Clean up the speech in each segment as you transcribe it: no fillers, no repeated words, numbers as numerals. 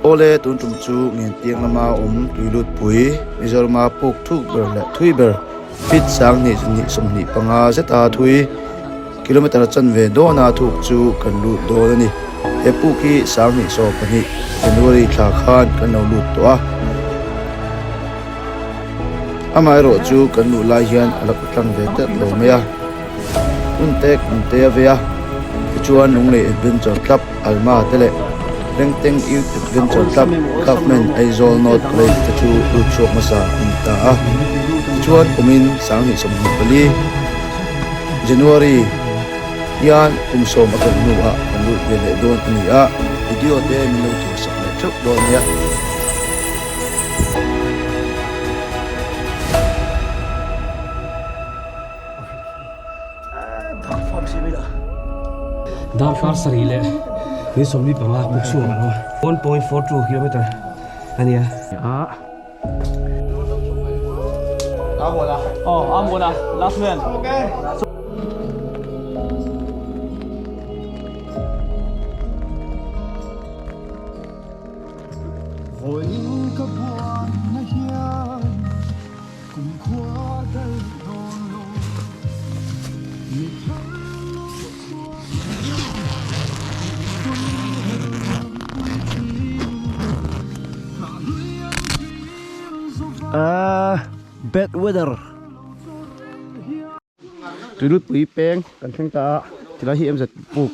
Awle, tun tum chu Ngentiang lama awm Tuilutpui, Mizorama puk thuk ber leh thui ber, feet sanghnih zahnih 25 zeta thui, kilometre chanve dawna thuk chu kan lut dawn a ni. He puk hi 2012 January thla khan kan lo lut tawh a. Amaherawh chu kan luh lai hian a la kawtlang ve tlat lo mai a. Hun te kum te a vei a, tichuan Lunglei Adventure Club Alma te leh Lengteng Youth Adventure Club Government Aizawl North College te chu lut chhuak hmasa an ni ta a. Tichuan kumin 2024 January hian kum sawm a kal hnuah kan lut ve leh dawn a ni a, video te min lo thirsak leh theuh dawn nia. Darkar sarih leh ni 45 puk chhuak ang a, 1.42 kilometer a nia. Ah bad weather tuilutpui peng kan thleng ta a tilai hi emzat puk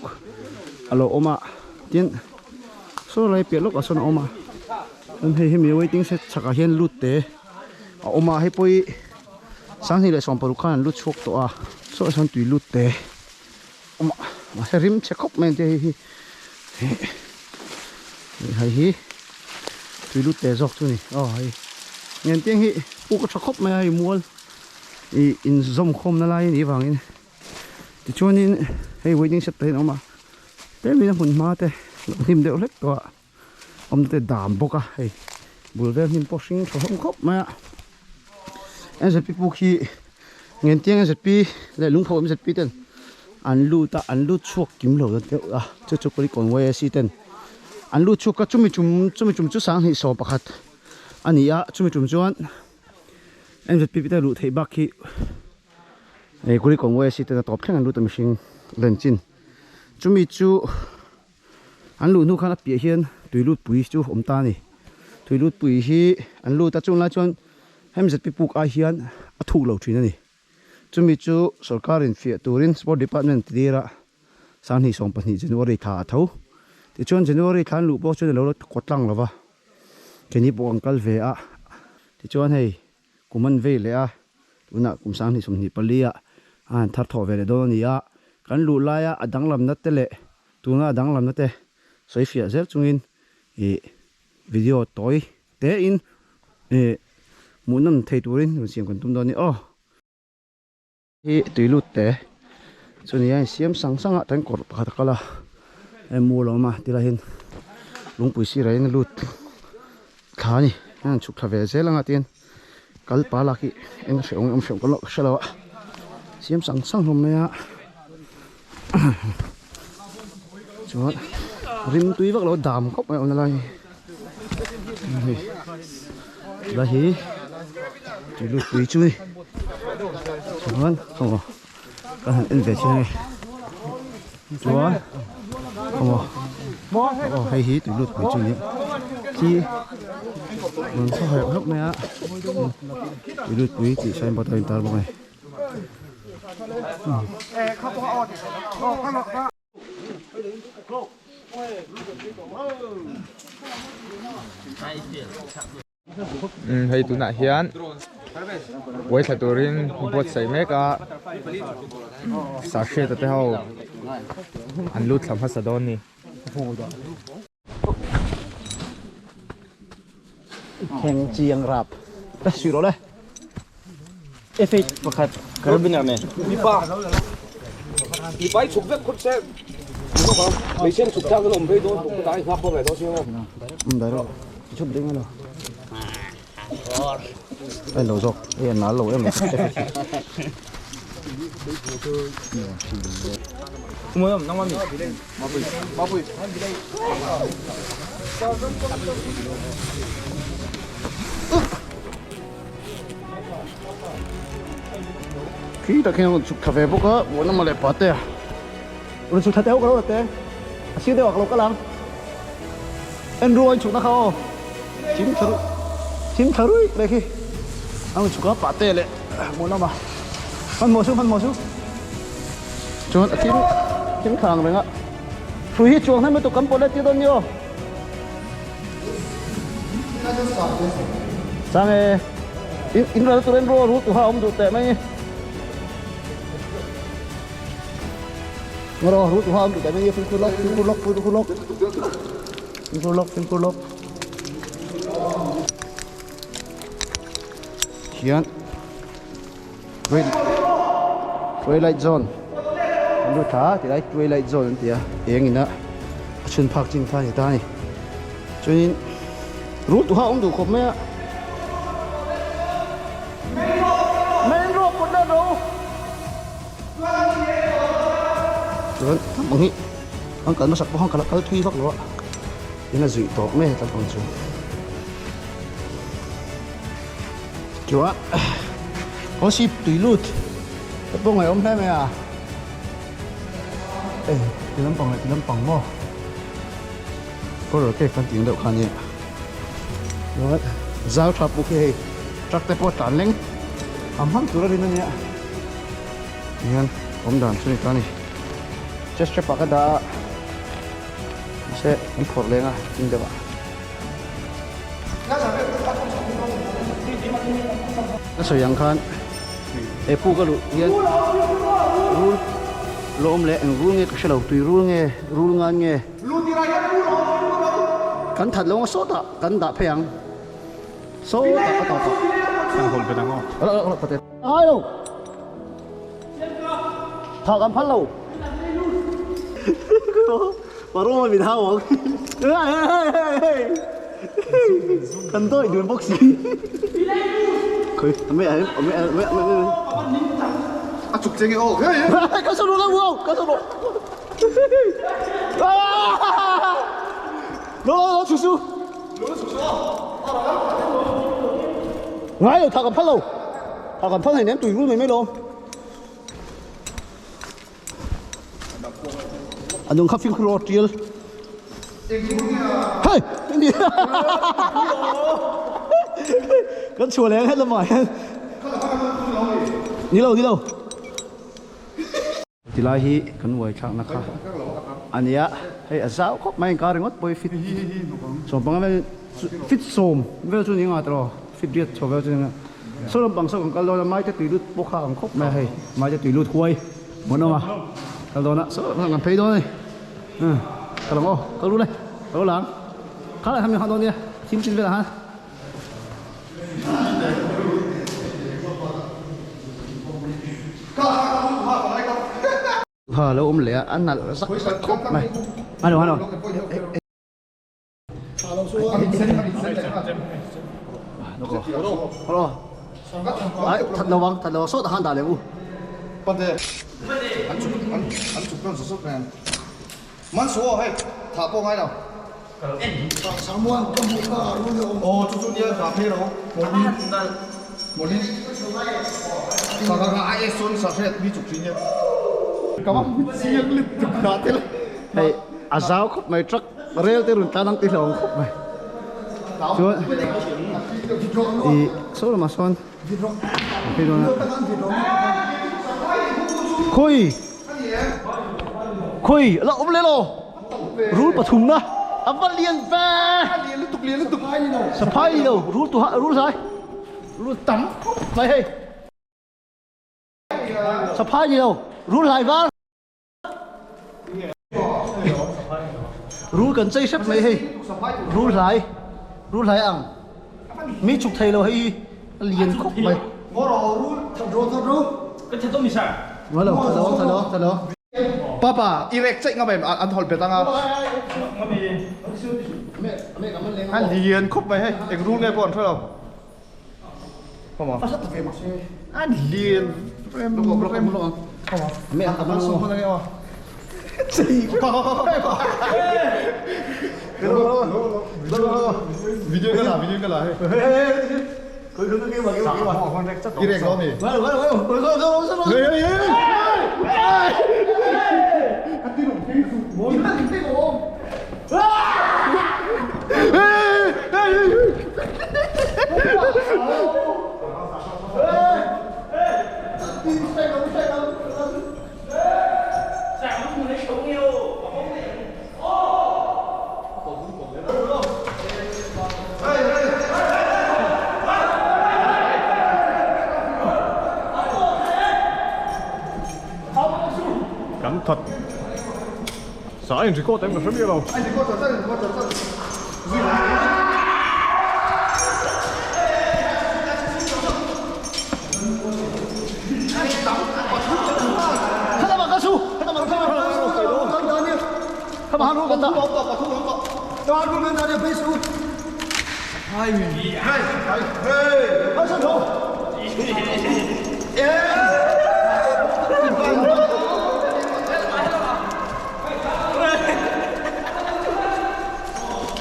a lo awm a tin saw lai piah lawkah sawn a awm a chuan hei hemi waiting shed chhakah hian lut te a awm a hei pawh hi 2016 khan an lut chhuak tawh a saw ah sawn tui lut te a awm a mahse rim chhe khawp mai an tia hei hi hei hi tui lut te zawk chu a ni aw hei ngen tiang hi puk a tha khawp mai a hei mual ih inzawm khawmna lai a nih avangin tichuanin hei waiting shed te hi an awm a tlemin a hmun hma te lo hnim deuh hlek tawh a. Awm te dam bawk a hei bul vel hnim pawh hring tha hlawm khawp mai a MZP puk hi Ngentiang MZP leh Lungpho MZP ten an lut a an lut chhuak kim lo deuh a chu chu Kulikawn YSC ten an lut chhuak a chumi tum chumi tum chu 2011 a ni a chumi tum chuan MZP te luh theih bak hi hei Kulikawn YSC ten a tawp thleng an lut a mihring len chin chumi chu. An luh hnu khan a piah hian tuilutpui chu awm ta a ni. Tuilutpui hi an lut a, chunglai chuan hemi zet puk ai hian a thuk lo thin a ni. Chumi chu sorkarin fiah turin Sport Department tirah 2012 January thla a tho. Tichuan January thla an luh pawh chuan a lo la kawt tlang lo va, keini pawh an kal ve a. Tichuan hei kum an vei leh a, tunah kum 2024 ah a han thar thawh ve leh dawn a ni a, kan luh laia a danglamna te leh tuna a danglamna te sawi fiah zel chungin ih video tawi te in ih hmuhnawm thei turin rawn siam kan tum dawn a ni aw. Hi tui lut te chu nia in siam sang sang a tan kawr pakhat a kal a hei mual a awm a tilai hian lungpui sirah hian a lut thla a ni a han chhuk thla ve zel anga tihian kal pa lak hi eng a hrehawm awm hrehawm ka lo hre lo a siam sang sang hlawm mai a chuan rim tui vak lo dam khawp mai a awmna lai hi tilai hi tui lut pui chu ni chuan aw kan han en ve chiang e chuan aw aw hei hi tui lut pui chu ni khi rawn chho heuh heuh mai a tui lut pui tih signboard a intar bawk a ni. Hei tunah hian uai thla turin buatsaih mek a sahriata te ho an lut thla hmasa dawn a ni. Thleng chiang rap ka suih rawh le F8 pakhat carabiner nen mipa mipa i chhuk vek khawp se hmeichhia chhuk thlak an awm phei dawn bawk ka nghak bawk leh dawn sia um dai rawh i chhuk ding alo ai lo zawk hei a nal lo em Khi tak hian a rawn chhuk thla ve bawk a muan a leh pate a rawn chhuk thla teh ho ka lo la teng a sir deuh ah ka lo kal ang en ruang chhuk na kha aw thim thla ruih thim thla ruih mai khi a rawn chhuk a pate leh muan a hmanhmawh suh hmanhmawh suh chuan a thim thim thla ang reng a hrui hi chuang hnem lutuk kan pawh let tir dawn ni aw. Sang e in in ral tur en ro ru tu ha awm duh teh mai ro ru tu ha awm duh teh mai fimkhur lawk fimkhur lawk fimkhur lawk fimkhur lawk fimkhur lawk hian twilight zone an lut thla a tilai twilight zone an ti a eng ina a chhun phak chin kha a ni ta a ni chuanin rul tuha a awm duh khawp mai a main road pawt let ro chuan tlangpang hi an kal hmasak pawh khan kal thui vak lo a in a zuih tawp mai a tlangpang chu. Chuan Kawsip tui lut te pawh ngaihawm hle mai a e ti lampang leh ti lampang maw kawr cave kan tih ang deuh kha ania chuan zau tha puk hi hei truck te pawh a tlan leng a hman tur a rin ania tihian awm dan chu ni ta a ni chest strap ah ka dah a mahse an phawrh leng a tin deuh ah. Ka sawi ang khan he puk a luh hian rul lawm leh eng rul nge ka hre lo tui rul nge rul ngan nge kan that lo ang sawtah kan dah phei ang sawtah ka tawp ah ai lo thah kan phal lo Paroma min hau ang kan dawi dun bawk si khoi ame ame ame ame ame a chuk che nge aw ka saw lo wow ka saw lo lo lo chuk su ngai lo thah kan phal lo thah kan phal hei nem tui rul mai mai lawm A nung kha fimkhur aw tial. Hei! Kan chhuah leh ang het lamah hian. Ni lo, ni lo. Tilai hi kan uai thlakna kha a nia. Hei a zau khawp mai inkar ringawt pawh hi fit sawmpanga vel fit sawm vel chu ni nga tawh fit riat chho vel chu ni nga. Saw lampang saw kan kal dawn a maite tui lut pawh kha ang khawp mai a hei maite tui lut huai hmuhnawm a kal dawn a saw lampang kan phei dawn a ni ka lang aw ka lut e ka lo lang kha lai khan min hah dawn nia thim chin velah khan. Ha lo awm leh a a nalh zak zak khawp mai hello hello. Thật lo vang, thật lo sawt han dah leh u. Pate an chuk an an chuk dawn zawk nen. Man su aw hei thah pawh ngai lo. Aw chu chu nia dah phei lo. Mawlin mawlin ka ka ka ai sawn sa hriat mi chuk thin nia. Ka va chiang lutuk dah tel. Hei a zau khawp mai truck Rel te rawn tlan ang ti hlauhawm khawp mai. Chuan ih saw lamah sawn an phei dawn a. Khawi khawi a la awm leh lo rul pathum na a va lian ve saphai ni lo rul tuha rul zai rul tam khawp mai hei saphai ni lo rul hlai var. Rul kan chei hrep mai hei rul hlai rul hlai ang mi chuk thei lo hei a lian khawp mai Hello hello hello hello Papa i rek cheih ngam em an hawlh bet anga a lian khawp mai hei eng rul nge pawh an hre lo. An lian rem rem Video ka la, video ka la hei. I rek lo mi? Kan that sa a in record em ka hre miah lo.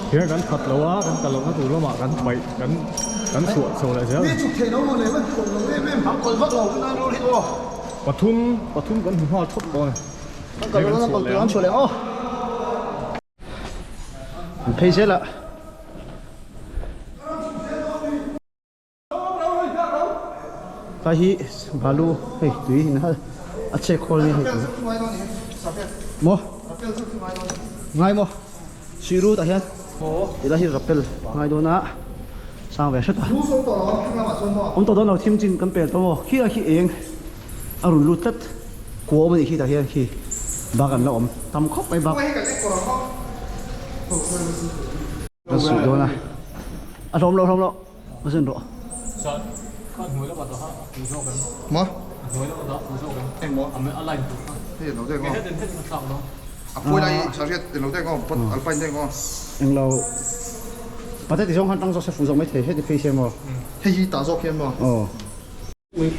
Hian kan khat lo a, kan kal lohna tur lamah kan paih kan kan chhuah chho leh zel. Pathum pathum kan hmu nghal thawt dawn a. Kan chhuah leh ang aw. An phei zel a. Tlai hi balu hei tui in a chek khawl ni hei tui. Maw? Ngai maw? Suih ru tah hian tilai hi rappel ngai dawn a sang ve hret a. Awm tawh dawn lo thim chin kan pel tawh maw? Khi ah khi eng a rawn lut tlat kua awm a nih khi tah hian khi bak an la awm tam khawp mai bak. Kan suih dawn a a hlawm lo hlawm lo a zin rawh. Maw? Englo pate ti zawng khan tang zawk se fuh zawk mai thei heti phei se maw? Hei hi tah zawk hian maw? Aw. Ui.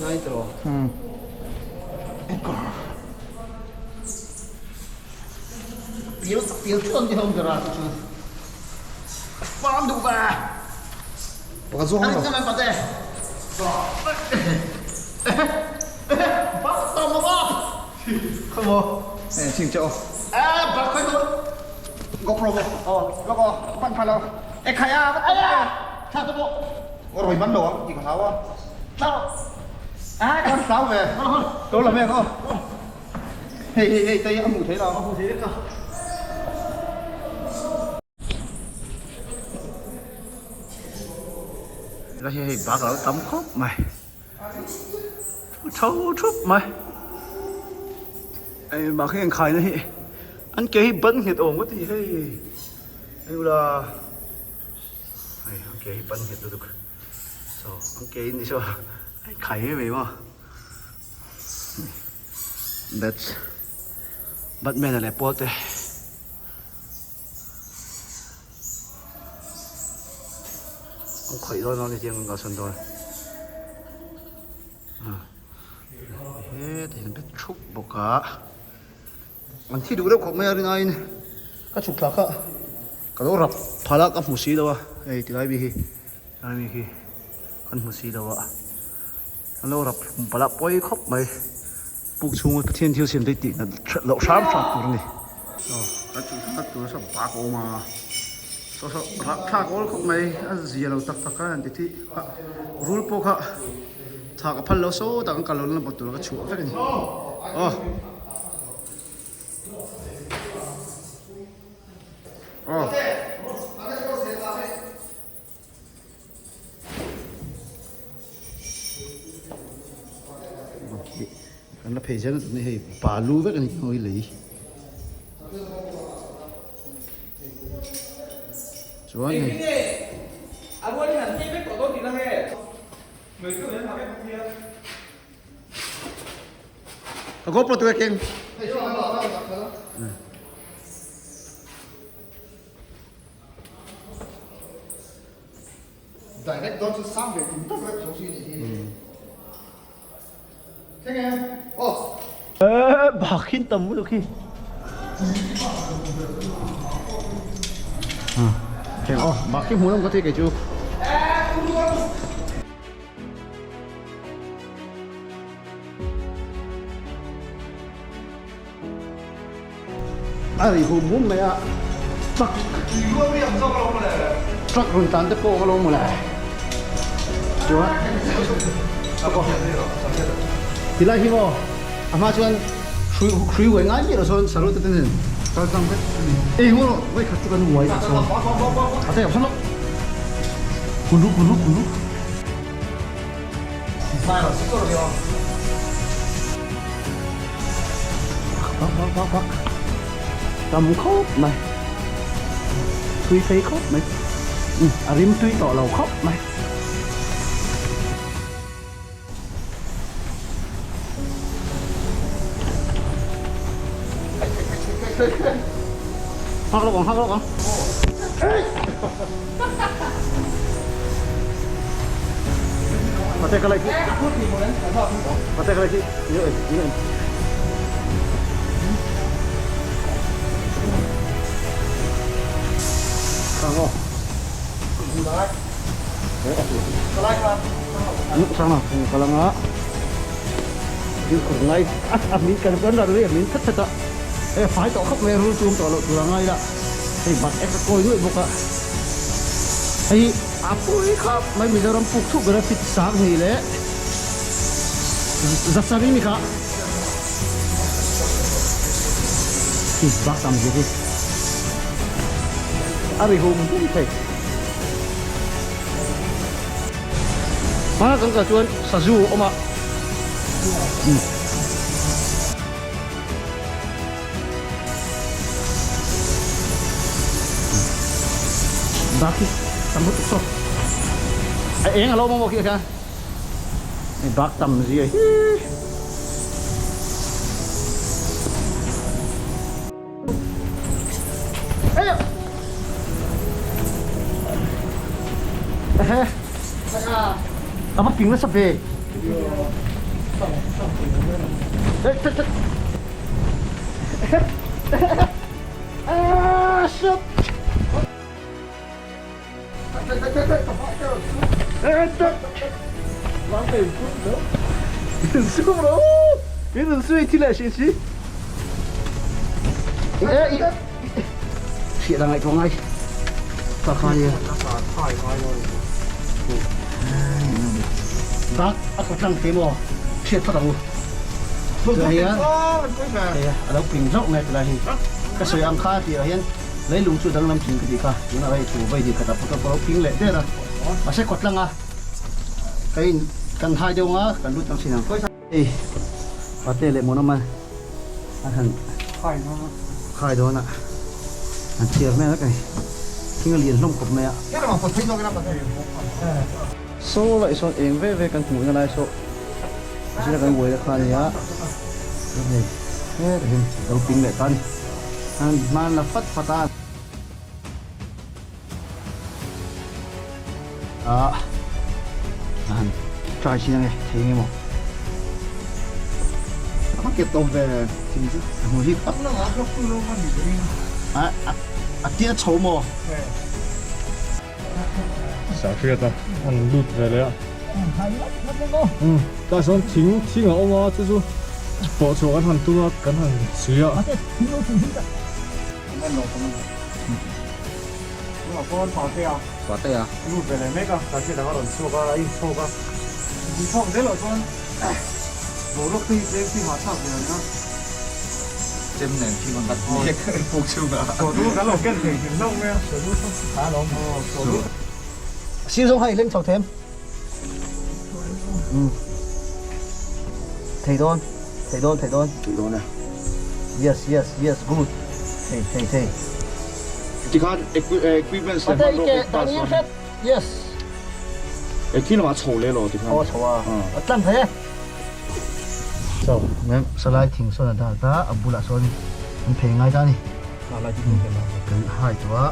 Nai tawh. Hmm. Pial pial chuan ti ho ber a chu. Farm duh va. Pakhat zawk ang lo. Pate. Bak tam ma. Come on. Eh, ching chao. Eh, bak khoi to. GoPro go. Oh, lo ko. Pan pha lo. Eh khai a, bắt a. Tha to bo. O rồi bắn đồ á, chỉ có tháo á. Tao. À, Con sáo về. Tôi làm em không? Hey hey hey, tay âm ngủ thế nào? Âm ngủ thế đấy cơ. Ra hi hei bak alo tam khawp mai tho thup mai hei bak hi engkhai na hi an ke hi ban nghet awm ka ti hei hei ula hei an ke hi ban nghet lutuk so an ke in ni saw a inkhai em em a bats batman a leh pawl te. An khawih dawn a ni tih ang kalsan dawn hetah hian bet thup bawk a an thi duh deuh khawp mai a rin aiin ka chhuk thla kha ka lo rap phal a ka hmu si lo a hei tilai mi hi tilai mi hi kan hmu si lo a an lo rap hlum palh a pawi khawp mai puk chhunga Pathian thil siam te tih nat loh hram hram tur a ni. Aw ka chu thlak tur saw bak a awm a saw saw rah thlak awl khawp mai a zia lo tak tak a han ti thi a rul pawh kha thak a phal lo sawtah kan kal lo na tur ka chhuah vek a ni aw. Aw. Kan la phei zel a tawh hei balu vek a ni hei lei chuan hei ka GoPro tu e keng. Direct dawn chu sang ve tum tak reuh tho si nih hi. Thleng em? Aw. Eh, bak hin tam lutuk hi. Heng aw bak hi hmuh nawm ka ti kei chu. A ri hum hum mai a truck truck rawn tlan te pawh ka lo mawle chuan tilai hi maw a hma chuan hrui hrui uai ngai miah lo sawn sarut te nen kal tlang vek a ni ei maw vawi khat chu kan uai tah sawn a te awm kulu kulu kulu. Bak bak bak bak tam khawp mai thui phei khawp mai umm a rim tui tawh lo khawp mai. Hak lawk ang hak lawk ang. Pate ka lai khi. Pate ka lai khi. Nhớ ơi, nhớ em. Sang không? Sang nào, ka lang a. Thil khur ngai a min kan kan rat a min that that a hei a fai tawh khawp mai a rul tum tawh loh tur a ngai la hei bat ek a kawi nuaih bawk a hei a pui khawp mai Mizoram puk thup ber a fit sang hnih leh zasari ni kha hi bak tam zia hi a ri hum hum thei. Hma kan kal chuan sazu a awm a. Dak hi tam lutuk saw. A eng a lo awm a maw khi khian. Hei bak tam zia hi. A va ping nasa ve. Ah, shit. Leilung chu danglam thin ka tih kha tunah hei thu vawi hnih khatah pawh ka lo ping leh der a mahse kawt langa ka in kan hai deuh anga kan lut ang thin ang hei pate leh mawna man an han khai dawn a an chhiar mek a ni thing a lian hlawm khawp mai a saw lah sawn eng ve ve kan hmuhna lai saw zira kan buaina kha a ni a hei hetah hian lo ping leh ta a ni. An hman la fat fat a. Ah, a han try chin ange, thei nge maw? A ket awm ve thing chu. A hmu hi. A a tia chho maw? Sahriat a an lut ve leh a tah sawn thing thing a awm a chu chu pawh chhuah kan han tum a kan han suih a. Sir zawng kha i hleng chho them. Thei dawn, thei dawn, thei dawn. Thei dawn e. Yes, yes, yes, good. Thei, thei, thei. Tikhan equipments leh hmanrua pawh ta chuan. Yes. E khi lamah chho leh lo tikhan. Aw chho a. A tlang thei e. So, mem salai thing sawn a dal ta a bulah sawn an phei ngai ta a ni. Kan hai tawh a.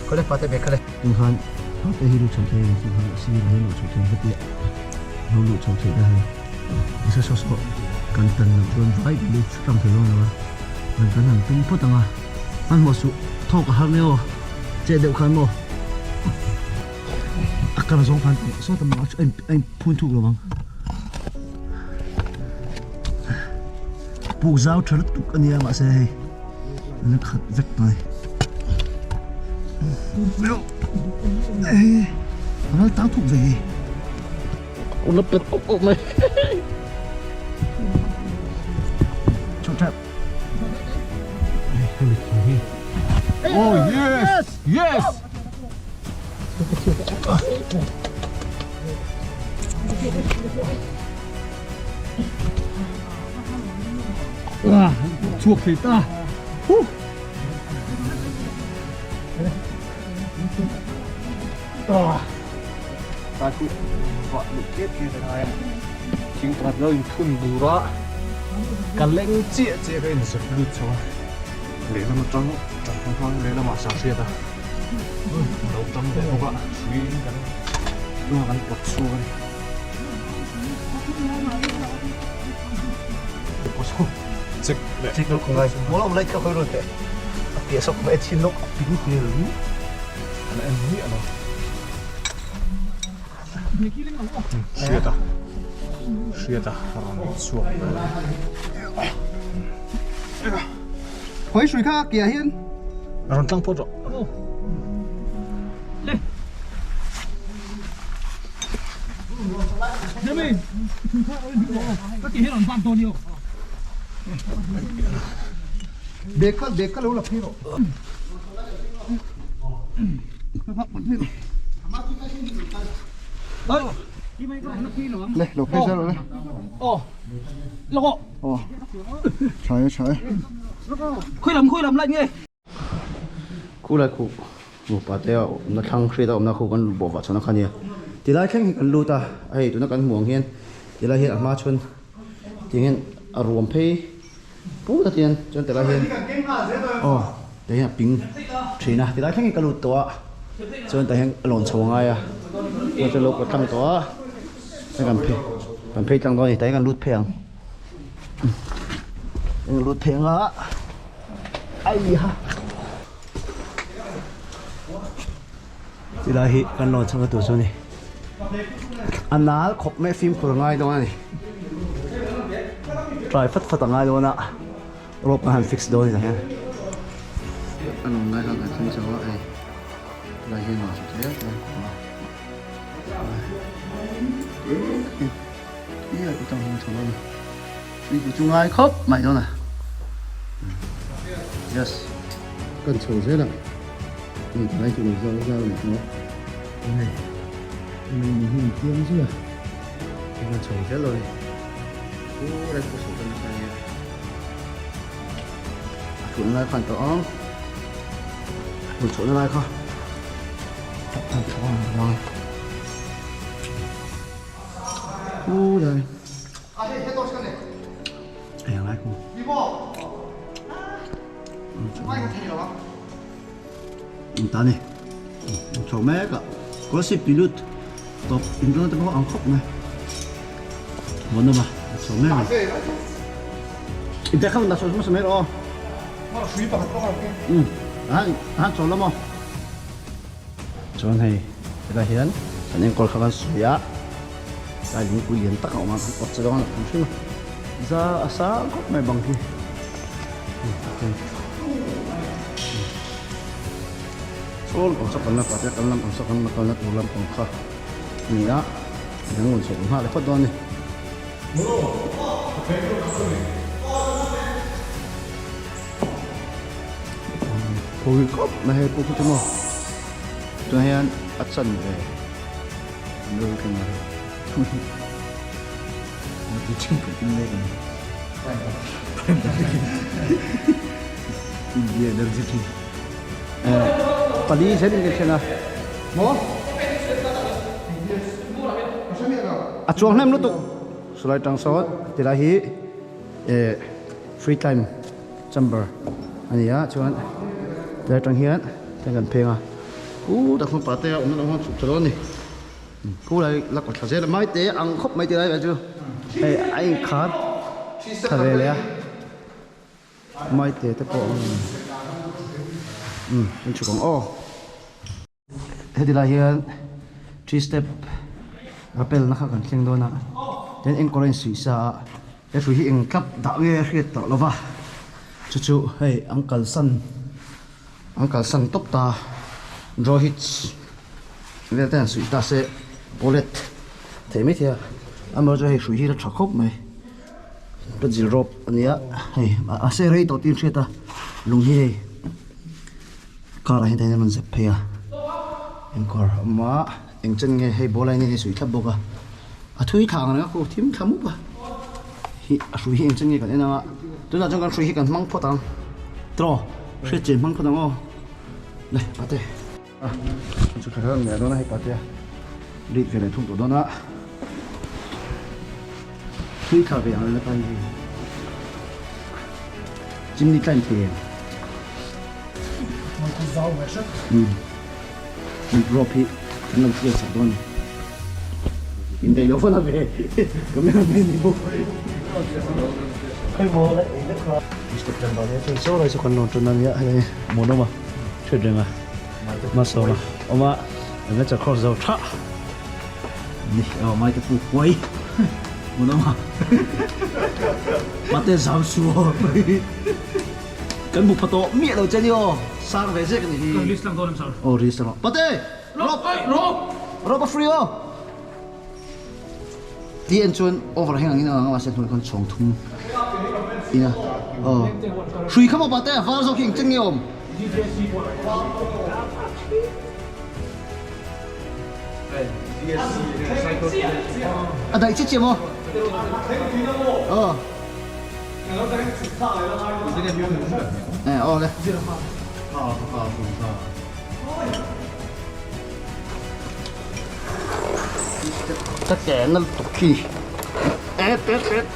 Khawle pate bag khale. Tun khan pate hi luh chho thei a ni tun khan a sir ah hian luh chho thei ka tia. Lo luh chho theih ta hei. Nasa saw saw kan tan loh chuan vai ber hi tlang thei dawn lo a. Kan han tum phawt ang a. Hmanhmawh suh thawk a har mai aw. Che deuh khan maw a kar zawng khan sawta maw a in phun thuk lo ang puk zau tha lutuk a nia mahse hei an khat vek mai ei a ral tang thuk ve hei la pet awk awk mai chho tap Oh yes! Yes! Wah, chhuak thei ta. Huh. Ah. Ta chu vah luh tep hi ka ngai a. Thing pakhat lo inthun bur a, ka leng chiah chiah ka inzep lut chho a. Lehlam atang tang hma hma lehlamah sa hriat a lo tang ve bawk a hrui in kan hnungah kan pawt chhuak a ni. Check leh. Check lawk ngai. Maw lam light kha khawi rawn teh. A piah sawk mai a chin lawk a ping hmel ru. An en miah lo. Hriat a hriat a rawn chhuak Khawi hrui kha a kiah hian rawn tlang phawt rawh. Bag kha bag kha lo la phei rawh. Le lo phei zel le. Aw. Lawk aw. Aw. Tha e tha e. Khawi lam khawi lam light nge? Khu lai khu nupa te a awmna thlang hriat a awmna khu kan bawh vah chhuahna kha nia. Tilai thleng hi kan lut a, hei tuna kan hmuh ang hian tilai hian a hma chhun tiang hian a ruam phei. Put a tian chuan tilai hian aw tah hian a ping thin a tilai thleng hi ka lut tawh a chuan tah hian a lawn chho a ngai a chuan chu lo kawt tlang tawh a chuan kan phei kan phei tlang dawn a ni tah hian kan lut phei ang kan lut phei ang a aiha tilai hi kan lawn chho na tur chu a ni a nal khawp mai a fimkhur a ngai dawn a ni try fat fat a ngai dawn a rope kan han fix dawn a ni tah hian a lawn lai kha kan thleng chho a hei tilai hian a chho zel zel a ni tui chu ngai khawp mai dawn a yes kan chho zel a hei tilai chu lo zau zau a ni maw hei hei mi hi an tiang zui a hei kan chho zel lo a ni pura chu chho tan nasa nia a thutna lai khan tawh ang hmun chhohna lai kha kan chho ang ang pura Eng lai khu. Ta ni. Chho mek a. Kolasib pilut tawp inrana te pawh ang khawp mai. Vawn a ba. Chho mek a. Inpek kha la chho hmasa mai rawh aw. Han han chawl la maw. Chuan hei helai hian kan enkawl kha kan sawi a tlai lungpui lian tak a awm a kan awt che dawn a kan hrim a za a sang khawp mai bang hi sawn kawng saw kalna pah te kan lam kawng saw kan kalna tur lam pang kha a ni a midang rawn chhuah nghal leh phawt dawn a ni. Phawi khawp mai hei pawh khi chu maw tunah hian a chan ve an lo thleng a hei thin kan in mek a ni India energy drink pali zel in kan thleng a maw a chuang hnem lutuk saw lai tang sawn tilai hi free time chamber a ni a chuan tlai atang hian tiang kan pheng a u tak hmun pate a awmna lam khan chhuk tha dawn a ni khu lai la kawt thla zel a mai te ang khawp mai ti lai vel chu hei a inkhar tha ve leh a mai te te pawh um an chhuk ang aw. Heti lai hian three step rappel na kha kan thleng dawn a tin anchor a insuih sa a he hrui hi eng tlap dah nge a hriat tawh lo va chu chu hei an kalsan an kalsan tawp ta draw hitch vel te han suih ta se bullet theih mai thei a amaherawhchu hei hrui hi la tha khawp mai ka zil rawp a nia hei a se rei tawh tih a hriat a lung hi hei. Car ah hian tihian an rawn zep phei a engkawr a awm a eng chen nge hei ball a in a suih thlap bawk a a thui thla ang reng a khu thim thla mup a hi a hrui hi eng chen nge kan en ang a tunah chuan kan hrui hi kan hmang phawt ang tiraw hriat chian hmang phawt ang aw le pate a chu thla khan leh dawn a hei pate a rit ve leh thung tawh dawn a thui thla ve ang reng atan hi chimney tla in thei em. Rope hi kan lo clear sak dawn a ni. Indaih loh fana ve camera man ni bawk. Step dan dan hi saw lai saw kan lawn tan ania hei hmuhnawm a hriat reng a hmasawm a awm a adventure cross zo tha ni aw mai te puk huai hmuhnawm a mate zam suo. Kan bu pha tawh miah lo che ni aw, sang ve zek a ni hi. Kan list lang dawn em sir? Aw list lang. Pate! Rope! Rope! Rope a free aw! Ti en chuan overhang angin a lang a mahse hnuai khawn chhawng thum ina aw. Hrui kha maw pate a var zawk hi engchen nge awm? A daih chiah chiah maw? Aw. Aw le. Ka ke na lutuk khi. Et et et.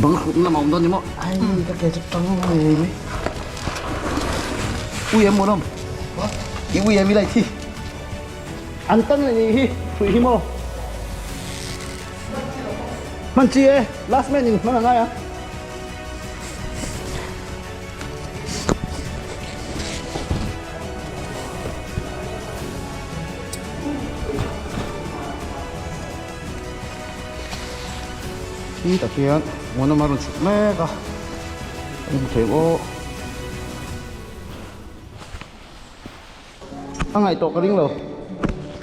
Bang hrut na awm dawn ni maw? Ai ka ke chu tang ngei mai. Ui em muanawm. I ui em i lai thi. An tan a nih hi hrui hi maw. Hman chi e, last man in hman a ngai a. Khi tak hian muanawm a rawn chhuk mek a, kan hmu thei aw. A ngaih tawh ka ring lo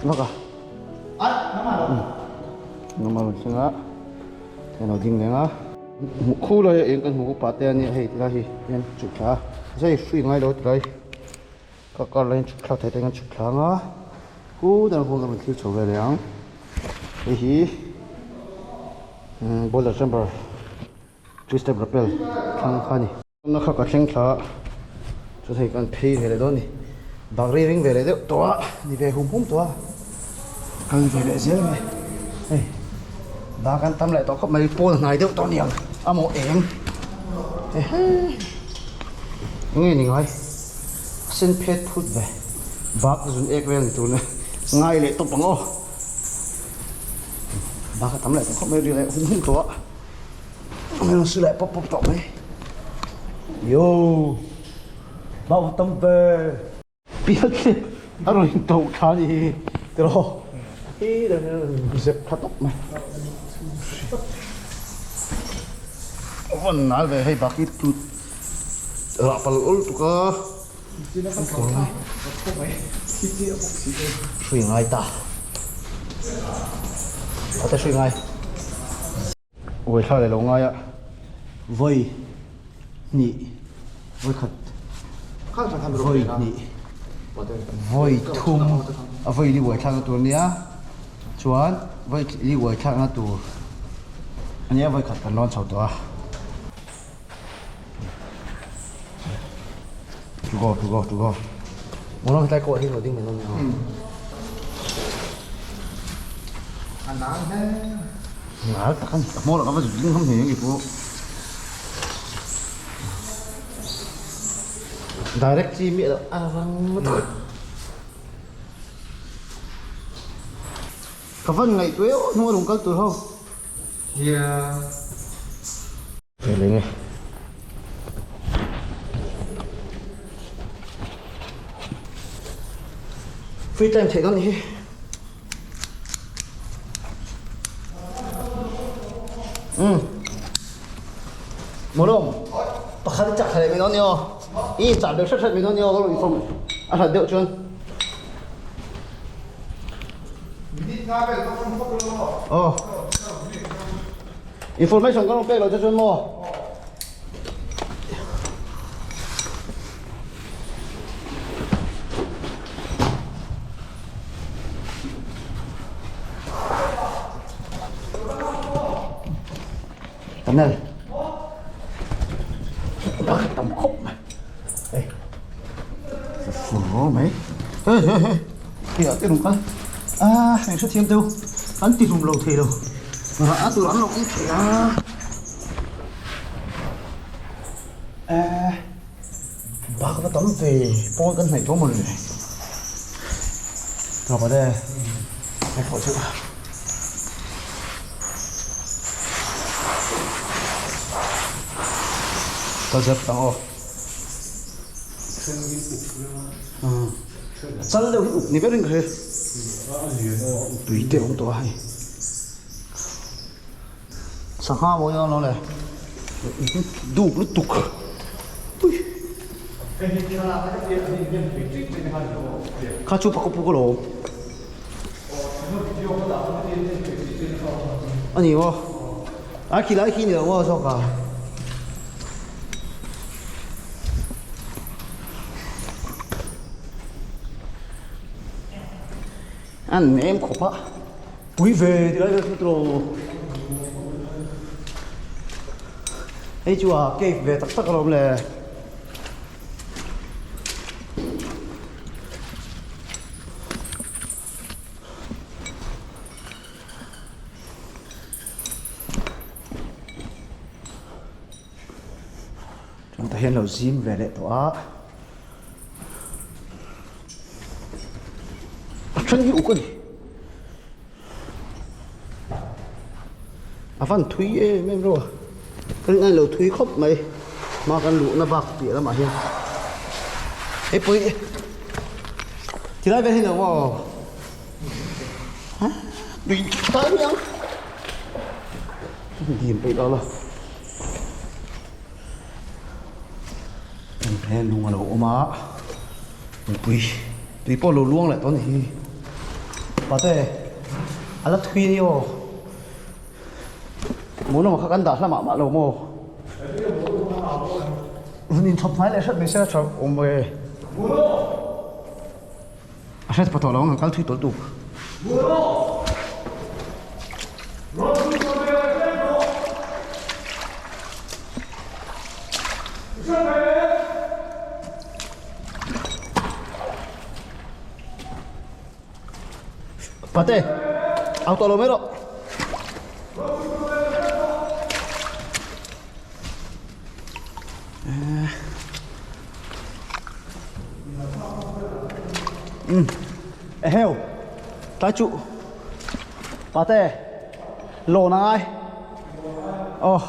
vak a. Nama rawn thleng a, hei lo ding reng a. Hmuh khu lai a eng kan hmuh upa te a nia hei tilai hi hian chhuk thla a, zai hrui ngai lo tilai ka car laiin chhuk thlak thei te hian chhuk thla ang a, khu dang khuan ka rawn thlir chho ve leh ang. Hei hi boiler chamber three step rappel thlang kha a ni. Na kha ka thleng thla a, chuan hei kan phei ve leh dawn a ni. Bak rei ring ve leh deuh tawh a, ni ve hum hum tawh a, kal ve leh zel mai. Hei bak an tam leh tawh khawp mai, pawn hnai deuh tawh a ni ang a maw eng ehe enge ni ngai a sen phet phut ve bak zun ek vel ni tur na ngai leh tawp ang aw. Bak a tam leh tawh khawp mai ri leh hum hum tawh a. Hmel su leh pawp pawp tawh mai. Yo! Bau tam ve. Pial khi a rawn in to tha ni hi tiraw. Hi dan hian a rawn zep tha tawp mai. A vawn nal ve hei bak hi tut rah pal ul tuk a. Hrui ngai ta. Ate hrui ngai. Uai thla leh lo ngai a vawi hnih vawi khat vawi hnih vawi thum a vawi li uai thlakna tur ania chuan vawi li uai thlakna tur ania vawi khat kan lawn chho tawh a to go to go to go mono tlai kawh hi lo ding mai dawn nia A nang hle. Ngal tak a ni. Ka hmawlh a va zut ding ham hle nge pawh. Direct chi miah loh a rang lutuk. Ka van ngaihtuah euh hnung a rawn kal tur ho. Nia. Ve leh nge. Free time theih dawn nih hi. Umm. Molawm. Pakhat i chak thla leh mai dawn ni aw. I chah deuh hret hret mai dawn ni aw ka rawn inform a hlat deuh chuan. Aw. Information ka rawn pek lo che chuan maw. Tunnel pakhat tam khawp mai hei fur mai hei hei hei hei ah te rawn kal a heng hrethiam deuh an ti hlum lo thei lo rah a tur an lo awm thei a. Eh bak va tam ve pawn kan hnaih tawh mawni le tawp a de hei pawh chu ka zep tang aw chal deuh hi uk ni ber in ka hria tui te a awm tawh a hei. Sangha mawi dawn lo le duk lutuk ui kha chu pakhaw puk alawm a ni maw a khi lai khi ni lo maw zawk a. An nem khawp a. Pui ve ti lai vel chu tawh. Hei chu a cave ve tak tak alawm le. Chuan tah hian lo zim ve leh tawh a. A then hi uk a ni. A van thui em em reuh a. Ka rin a lo thui khawp mai. Hma kan luhna bak piah lamah hian. Hei pawh hi tilai vel hi lo maw? Tui tai mai ang. Dim peih lo la. He lung a lo awm a mipui tui pawh a lo luang leh tawh a ni hi pate a la thui a ni aw maw lamah kha kan dah hla mah mah lo maw rawn inchhawp hnai leh hret mai se a tha awm ve a hret pawh tawh lo ang a kal thui tawlh tuk. Pate, au tawh lo mai rawh. Eheu, tlai chu pate lawn a ngai. Aw.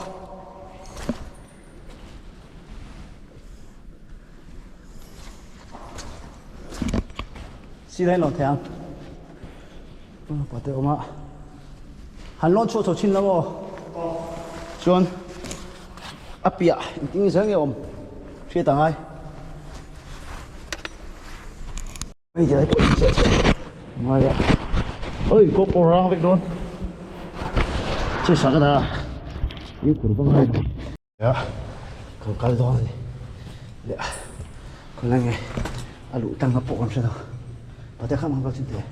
Sir hian lawn thei ang. Pate awm a. Han lawn chhuah chho chhin lo aw. Chuan a piah engtin nge zel nge awm hriat a ngai. Hei ti lai pawh hi chiah chiah ngai a. Oi kawp pawh rang vek dawn. Che sak a dah a. In kur va ngai lo. Ya kan kal dawn a ni. Le khawnge nge a luh tang a pawh kan hre lo. Pate kha mang kal chin teh.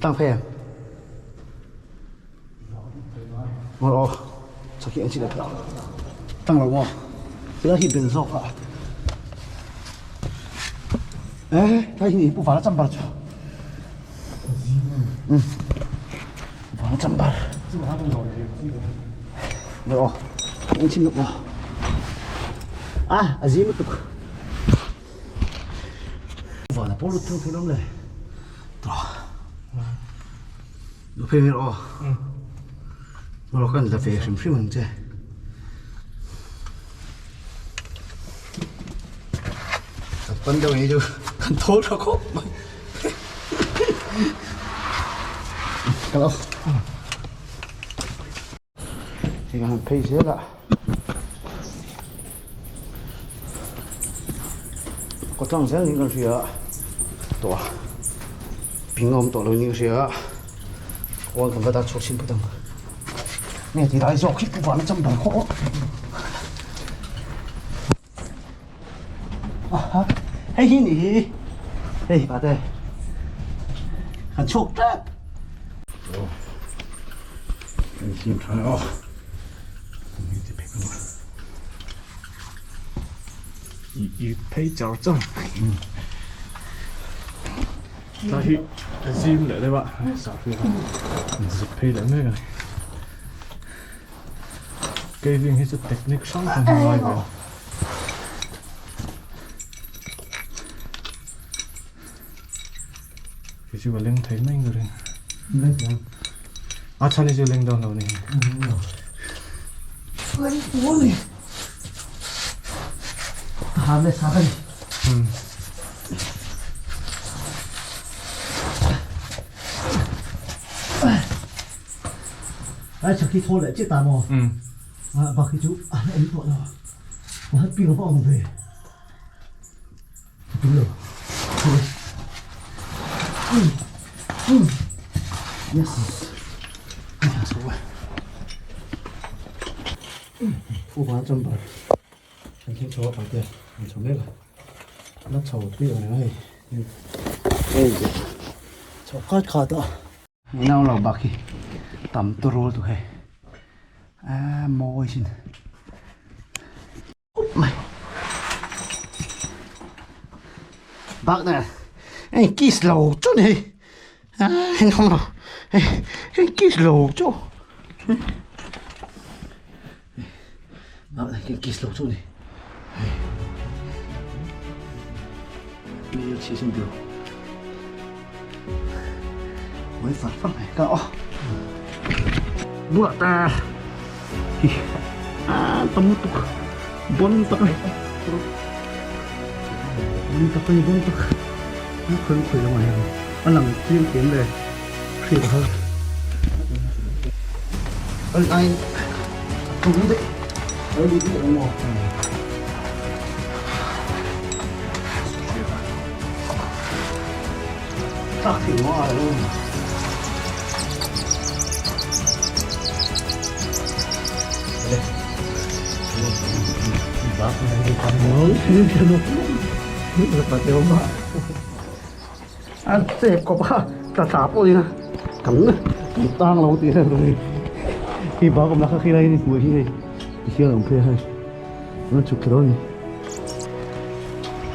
Tang phei em? Maw aw chakhi ang chi leh phawt tang lo maw tilai hi bel zawk a e tlai hi ni pu vala chambar chu um vala chambar maw aw ang chin luk maw a a zim lutuk vala pawh lut thang thei lawm le Lu phei ber aw. Maw kan la ve hrim hrim ang che. Pan deuh hi chu kan thawl tha khawp mai. Ka lo. Hei kan han phei zel a. Kaw tlang zel niin kan hria a. Tawh a. Ping a awm tawh lo niin ka hria a. Kawl kan va dah chhuak chhin phawt ang. Nge ti lai zawk hi pu vana chamber khaw aw. Aha, hei hi nih hi. Hei pate. Kan chhuak tep. Oh. Kan siam tha aw. Ni ti phek ang. I i phei char char. Ta hi zim leh deuh a. Sa hi zip phei leh mek a ni. Caving hi chu technique hrang hrang hi ngai ve a. Kei chu ka leng thei mai ka ring. A chhan hi chu leng dawn lo ni. Ham le sa ka ni. Ai chak hi thaw leh chiah ta maw? A bak hi chu a la awm tawh lo. A happy lo va awm ve. A tum lo. Yes. Phu van chamber. Kan thleng chho a pate an chho mek a. La chho tui ang reng a hei. Hei chho khat khat a. Nau lo bak hi tam turu tu hei a mawi sin up mai bak nè anh kiss lo chu ni a anh không lo anh kiss lo chu bak này cái kiss lo chu ni Hmel chhi sin tiro Ui far far mai ka aw Buah ta Hi A tam lutuk Bon tak a ni Bon tak a ni bon tak A khawi khawi lamah hian a lang chiang thiam le hriat a har An ai a tum daih a lo lut daih ang maw. Tlak thei maw a lo. A chep kawp a tla tla pawh ni na kan kan tang lo tih vel mai khi bak awm la kha khi lai ni hmuh hi hei ti hian a awm phei a hei an chhuk thla dawn a ni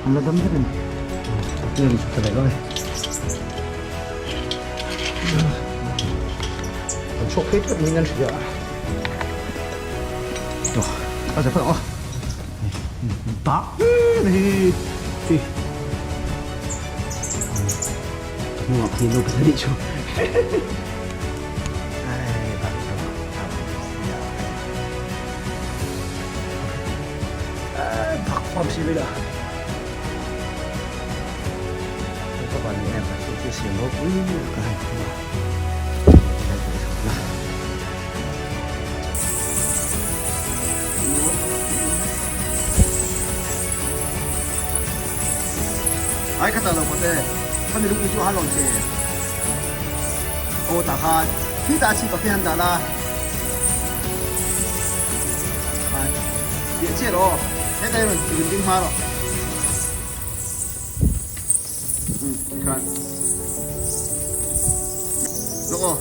an la dam vek a ni a rawn chhuk thla leh dawn a ni an chhuak phei tlat niin an hria a a za phawt ang aw tak hi. Hnungah khi lo pahnih chu. Bak pam si vela. Ka ban ni em chu chu siam ro pui ka hai. Ai kha ta lo pate khami lung chu han lon che o ta khan khi ta chi pa khi han da la ai địa che ro he dai ron rin ding ma ro khan lo o.